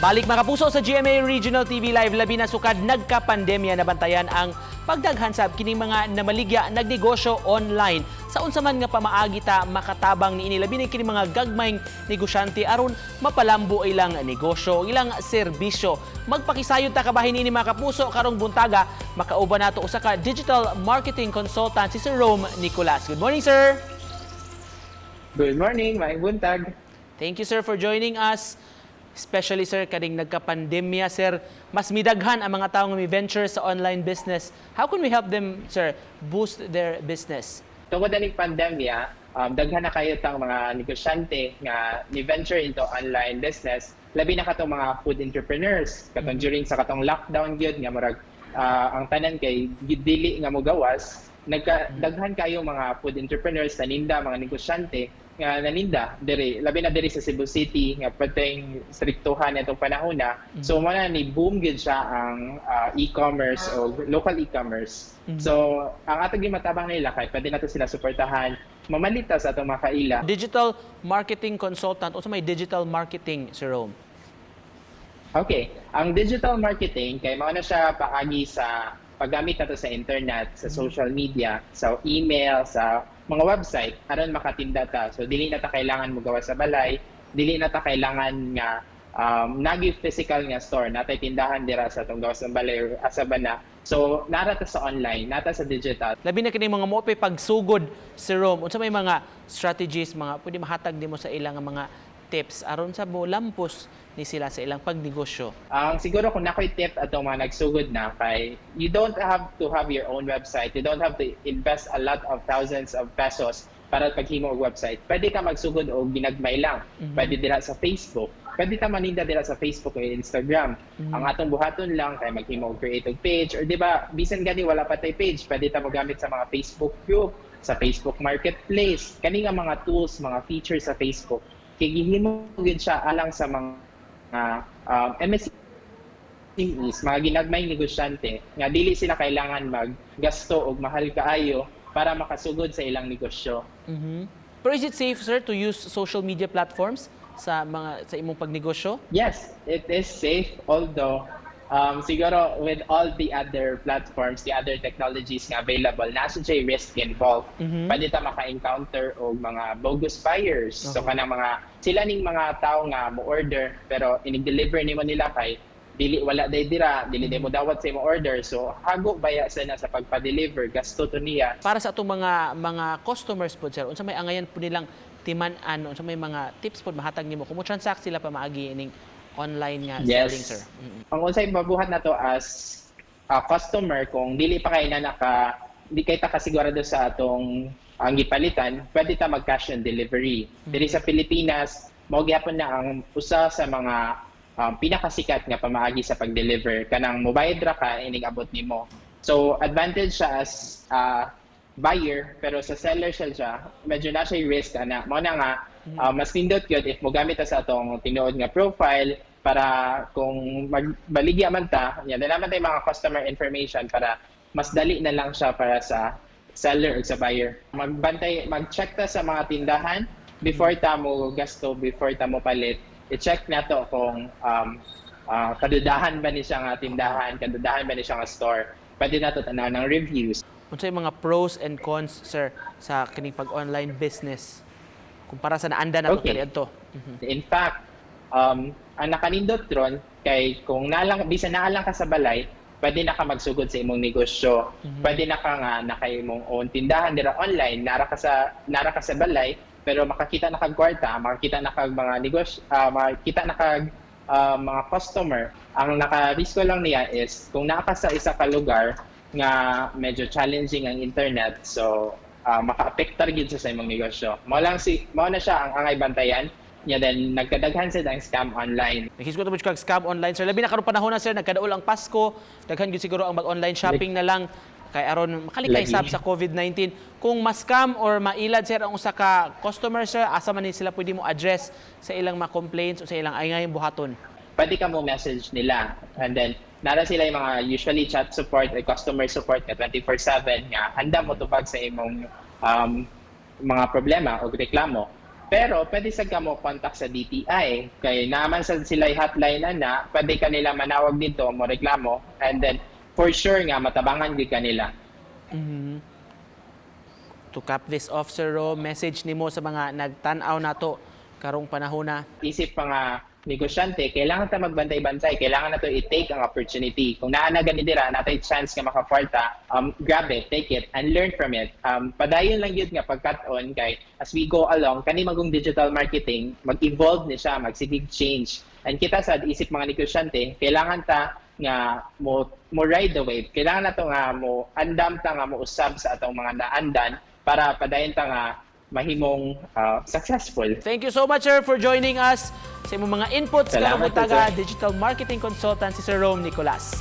Balik, mga kapuso, sa GMA Regional TV Live. Labi na sukad nagkapandemya, nabantayan ang pagdaghan sab kining mga namaligya nagnegosyo online. Sa unsa man nga pamaagi ta makatabang niini, labi na kining mga gagmayng negosyante, aron mapalambo ilang negosyo, ilang serbisyo? Magpakisayod ta kabahin niini, mga kapuso, karong buntaga. Makauban nato usa ka digital marketing consultant, si Sir Rome Nicolas. Good morning, sir. Good morning, maayong buntag. Thank you, sir, for joining us. Especially, sir, kaning nagkapandemya, sir, mas midaghan ang mga tao nga mi-venture sa online business. How can we help them, sir, boost their business? Tungod aning pandemya, daghan na kayo tang mga negosyante nga ni-venture into online business. Labi na katong mga food entrepreneurs. Katong during sa katong lockdown gyud nga murag ang tanan kay dili nga mogawas, nagka daghan kayo mga food entrepreneurs naninda, mga negosyante nga naninda diri, labi na diri sa Cebu City nga perteng striktuhan itong panahon na. So mo na ni boom gyud siya ang e-commerce o local e-commerce. So ang atong gimatabang nila kay pwede nato sila suportahan, mamalit ta sa atong mga kaila. Digital marketing consultant, unsa may digital marketing, Sir Rome? Okay, ang digital marketing kay mao na siya paagi sa paggamit nato sa internet, sa social media, sa email, sa mga website aron makatinda ta. So dili na ta kailangan mogawas sa balay, dili na ta kailangan nga nagi physical nga store, natay tindahan dira sa atong gawas ng balay or asa ba na. So nara ta sa online, nata sa digital. Labi na kining mga mope pagsugod, Sir Rome, unsa may mga strategies, mga pwede mahatag nimo sa ilang nga mga tips aron sa mo lampos ni sila sa ilang pagnegosyo? Ang siguro kung nakoy tip atong mga nagsugod na kay you don't have to have your own website. You don't have to invest a lot of thousands of pesos para paghimo og website. Pwede ka magsugod og ginagmay lang. Pwede dira sa Facebook. Pwede ta maninda dira sa Facebook o Instagram. Ang atong buhaton lang kay maghimo og create og page or, di ba, bisan gani wala pa tay page, pwede ta mogamit sa mga Facebook group, sa Facebook Marketplace. Kani nga mga tools, mga features sa Facebook kay gihimo gyud siya alang sa mga MSMEs, mga ginagmayng negosyante nga dili sila kailangan maggasto og mahal kaayo para makasugod sa ilang negosyo. Pero is it safe, sir, to use social media platforms sa mga sa imong pagnegosyo? Yes, it is safe, although siguro with all the other platforms, the other technologies nga available, nasa siya risk involved. Pwede ta maka-encounter og mga bogus buyers. So kanang mga sila ning mga tao nga mo order pero inig-deliver nimo nila kay dili wala day dira, dili day mo dawat sa imong order. So hago baya sa na sa pagpa-deliver, gasto to niya. Para sa atong mga customers po, sir, unsa may angayan po nilang timan-an, unsa may mga tips po mahatag nimo kung mo transact sila pamaagi ining online nga selling, sir? Ang unsay mabuhat nato as a customer kung dili pa kay na naka di kay ta kasigurado sa atong ang gipalitan, pwede ta mag cash on delivery. Diri sa Pilipinas, mao gyapon na ang usa sa mga pinakasikat nga pamaagi sa pag-deliver, kanang mobayad ra ka, inig abot nimo. So advantage siya as buyer, pero sa seller siya medyo na siya risk ana. Mao na nga mas nindot gyud if mogamit ta sa atong tinuod nga profile para kung magbaligya man ta nya naman tay mga customer information para mas dali na lang siya para sa seller o sa buyer. Magbantay, mag-check ta sa mga tindahan before ta mo gasto, before ta mo palit. I-check nato kung kadudahan ba ni siya nga tindahan, kadudahan ba ni siya nga store. Pwede nato tanaw ng reviews. Unsay mga pros and cons, sir, sa kining pag-online business kumpara sa naanda nato kaniadto? In fact, ang nakanindot ron kay kung nalang bisan naa lang ka sa balay, pwede na ka magsugod sa imong negosyo. Pwede na ka nga naka imong own tindahan dira online, nara ka sa balay pero makakita na kag kwarta, makakita na kag mga negosyo, makakita na kag mga customer. Ang naka-risko lang niya is kung naa ka sa isa ka lugar nga medyo challenging ang internet, so maka-apektar gyud siya sa imong negosyo. Mao na siya ang angay bantayan niya, then nagkadaghan sa ang scam online. Naghisgot mo kag scam online, sir. Labi na karong panahon na, sir, nagkadaol ang Pasko, daghan gyud siguro ang mag-online shopping na lang kay aron makalikay sab sa COVID-19. Kung ma-scam or mailad, sir, ang usa ka customer, sir, asa man ni sila pwede mo address sa ilang mga complaints o sa ilang angayang buhaton? Pwede ka mo message nila and then nara sila yung mga usually chat support or customer support nga 24/7 nga handa mo tubag sa imong mga problema o reklamo. Pero pwede sa ka mo contact sa DTI kay naman sa sila hotline na, pwede kanila manawag dito mo reklamo and then for sure nga matabangan gyud kanila. To cap this off, Sir Ro, message nimo sa mga nagtan-aw nato karong panahon na. Isip mga negosyante, kailangan ta magbantay-bantay, kailangan nato i-take ang opportunity. Kung naa na gani dira, natay chance nga makakwarta, grab it, take it, and learn from it. Padayon lang yun nga pagkat-on kay as we go along, kani magong digital marketing, mag-evolve ni siya, magsigig change. And kita sa isip mga negosyante, kailangan ta nga mo ride the wave. Kailangan nato nga mo andam ta nga mo usab sa atong mga naandan para padayon ta nga mahimong successful. Thank you so much, sir, for joining us sa imong mga inputs karong Salamat, buntaga, sir. digital marketing consultant si Sir Rome Nicolas.